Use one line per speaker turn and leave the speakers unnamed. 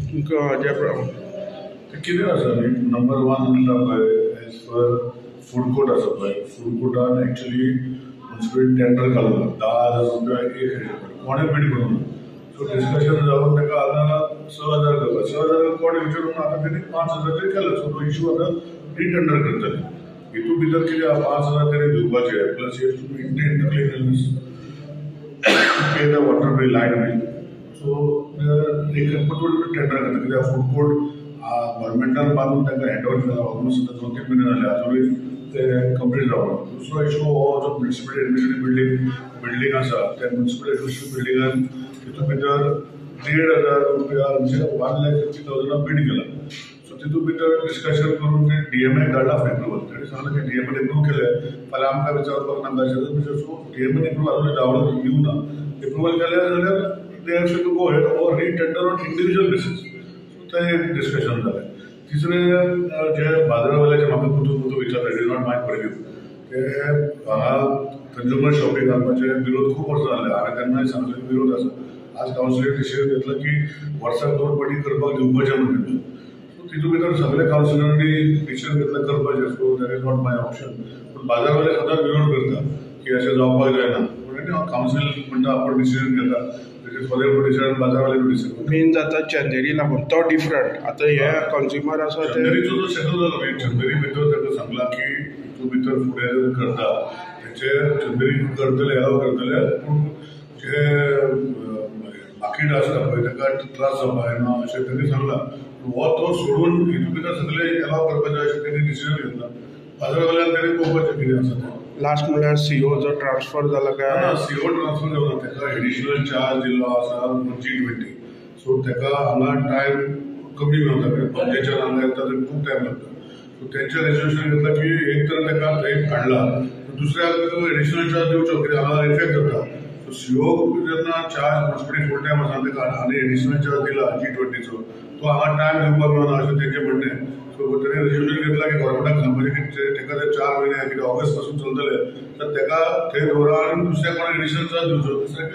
तुमकां जे
कितें आसा न्ही, नंबर वन म्हणटा पळय एज पर फूड कोर्ट आसा पळय, फूड कोर्टान एक्चुली म्युनिसिपलिटी टेंडर घालून 10,000 रुपया एक कोणें बीड करूं ना. सो डिस्कशन जावन ताका आतां 6,000 करता, 6,000 कोण येवचें म्हणून आतां तेणी 5,000 तरी केला. सो तो इशू आतां रिटेंडर करतले. हितून भितर कितें आहा, 5,000 तेणी दिवपाचे plus he to maintain the cleanliness, pay the water bill, light bill. So एक परतून टेंडर करता कित्याक फूड कोर्ट गव्हर्मेंटान बांदून ताका हँड ओवर केला ऑलमोस्ट आतां 2-3 म्हयने जाले, आजुनूय ते कंप्लीट जावना. दुसरो इशू हो जो म्युनिसिपल एडमिनिस्ट्रेटीव बिल्डींग आसा, त्या म्युनिसिपल एडमिनिस्ट्रेटीव बिल्डिंगान तितून भितर 1,500 रुपया म्हणजे 1,50,000 बीड केला. सो तितून भितर डिस्कशन करून ते डीएमए धाडला फॉर एप्रुवल. ताणें सांगलें की डीएमएन एप्रूव केलें, फाल्यां आमकां विचारपाक नाका अशें. सो डीएमएन एप्रूव आजून जावं दिवना, एप्रुवल केलें जाल्यार they have to go ahead or re-tender on individual basis. So तें एक डिस्कशन जालें. तिसरें जे बाजारवाल्याचे म्हाका पुतू पुतू विचारता, it is not my purview, ते हांगा कंज्युमर शॉपिंग घालपाचे विरोध खूब वर्सां जाले. हांवें तेन्नाय सांगलें विरोध आसा. आज कावन्सिलीन डिसिजन घेतला की वर्साक 2 फावटी करपाक दिवपाचें म्हणून. सो तितून भितर सगळे कावन्सिलरांनी डिसिजन घेतला करपाचें. So that is not my option. पूण बाजारवाले सदांच विरोध करता की अशें जावपाक जायना. पूण कावन्सील म्हणटा आपूण डिसिजन घेता, डिसिजन बाजारवाले डिसिजन
मेन जाता चंदेरी लागून तो डिफरंट. आतां हे कंज्युमर आसा ते
चंदेरीचो जो सेटल जालो, चंदेरी भितर ताका सांगला की तूं भितर फुडें जर करता तेचे चंदेरी करतले, एलाव करतले, पूण जे मार्केट आसता पळय ताका त्रास जावपाक जायना अशें तेणी सांगलां. हो तो सोडून हितून भितर सगळे एलाव करपाचें अशें तेणी डिसिजन घेतला. बाजारवाल्यान तेणी पळोवपाचें कितें आसा तें.
लास्ट म्हणल्यार सीओ जो ट्रान्सफर जाला काय?
सीओ ट्रान्सफर जावना, ताका एडिशनल चार्ज दिल्लो आसा G20. सो ताका हांगा टायम कमी मेळटा, कित्याक पणजेच्यान हांगा येता थंय खूब टायम लागता. सो तेंचें रेजोल्युशन घेतला की एक तर ताका थंय काडला, दुसऱ्याक एडिशनल चार्ज दिवचो कित्याक हांगा इफेक्ट जाता. सो सीओक जेन्ना चार्ज म्युनिसिपलिटी फूल टायम आसा ताका आनी एडिशनल चार्ज दिला G20चो, तो हांगा टायम दिवपाक मेळना अशें तेंचें म्हणणें. सो तेणें रेजोल्युशन घेतला की गव्हर्मेंटाक सांगपाचें की ताका ते 4 म्हयने कितें ऑगस्ट पासून चलतले तर ताका थंय दवरा आनी दुसऱ्या कोणाक एडिशनल चार्ज दिवचो, दुसऱ्याक